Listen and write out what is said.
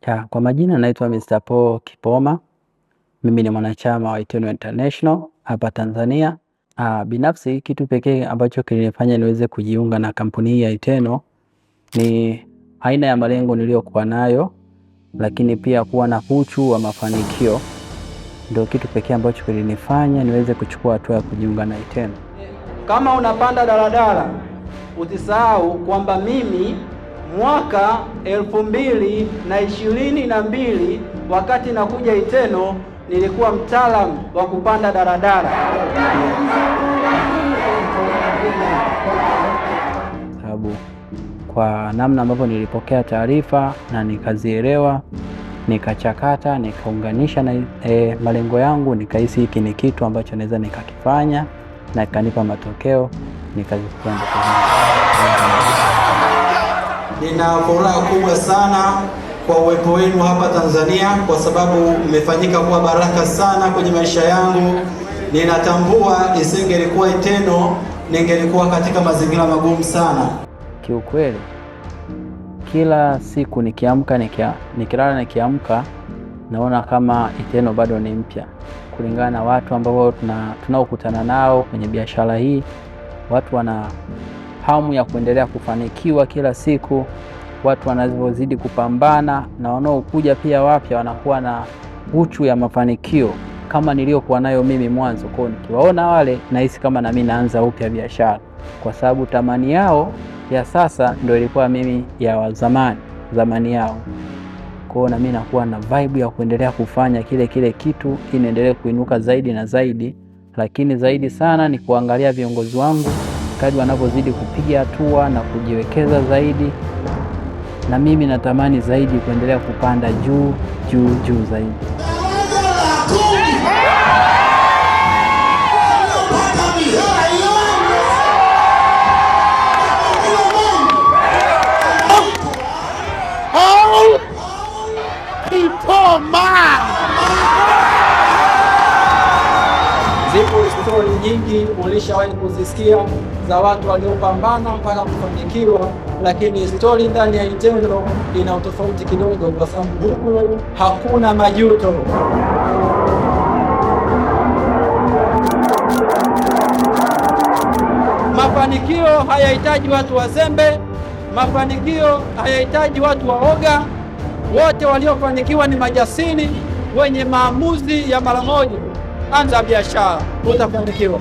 Ya, kwa majina naitwa Mr. Paul Kipoma. Mimi ni mwanachama wa Eternal International hapa Tanzania. Binafsi kitu pekee ambacho kilinifanya niweze kujiunga na kampuni hii ya Eternal ni aina ya malengo niliyokuwa nayo, lakini pia kuwa na uchu wa mafanikio ndio kitu pekee ambacho kilinifanya niweze kuchukua hatua ya kujiunga na Eternal. Kama unapanda daladala, usisahau kwamba mimi mwaka 2022 wakati nakuja Eternal nilikuwa mtaalamu wa kupanda daladala. Sababu kwa namna ambavyo nilipokea taarifa na nikazielewa, nikachakata, nikaunganisha na malengo yangu, nikahisi hiki ni kitu ambacho naweza nikakifanya na ikanipa matokeo, nikazifikia ndoto zangu. Nina furaha kubwa sana kwa uwepo wenu hapa Tanzania, kwa sababu mmefanyika kuwa baraka sana kwenye maisha yangu. Ninatambua isingelikuwa Eternal, ningelikuwa katika mazingira magumu sana. Kiukweli kila siku nikiamka, nikilala nikiamka, naona kama Eternal bado ni mpya kulingana na watu ambao tunaokutana nao kwenye biashara hii. Watu wana hamu ya kuendelea kufanikiwa kila siku, watu wanavyozidi kupambana, na wanaokuja pia wapya wanakuwa na uchu ya mafanikio kama niliyokuwa nayo mimi mwanzo. Kwa hiyo nikiwaona wale nahisi kama na mimi naanza upya biashara, kwa sababu tamani yao ya sasa ndio ilikuwa mimi ya zamani, zamani yao. Kwa hiyo na mimi nakuwa na vibe ya kuendelea kufanya kile kile kitu ili niendelee kuinuka zaidi na zaidi, lakini zaidi sana ni kuangalia viongozi wangu kadri wanavyozidi kupiga hatua na kujiwekeza zaidi, na mimi natamani zaidi kuendelea kupanda juu juu juu zaidi. Zipo stori nyingi ulishawahi kuzisikia za watu waliopambana mpaka kufanikiwa, lakini stori ndani ya Eternal ina utofauti kidogo, kwa sababu huku hakuna majuto. Mafanikio hayahitaji watu wazembe, mafanikio hayahitaji watu waoga. Wote waliofanikiwa ni majasiri wenye maamuzi ya mara moja. Anza biashara, utafanikiwa.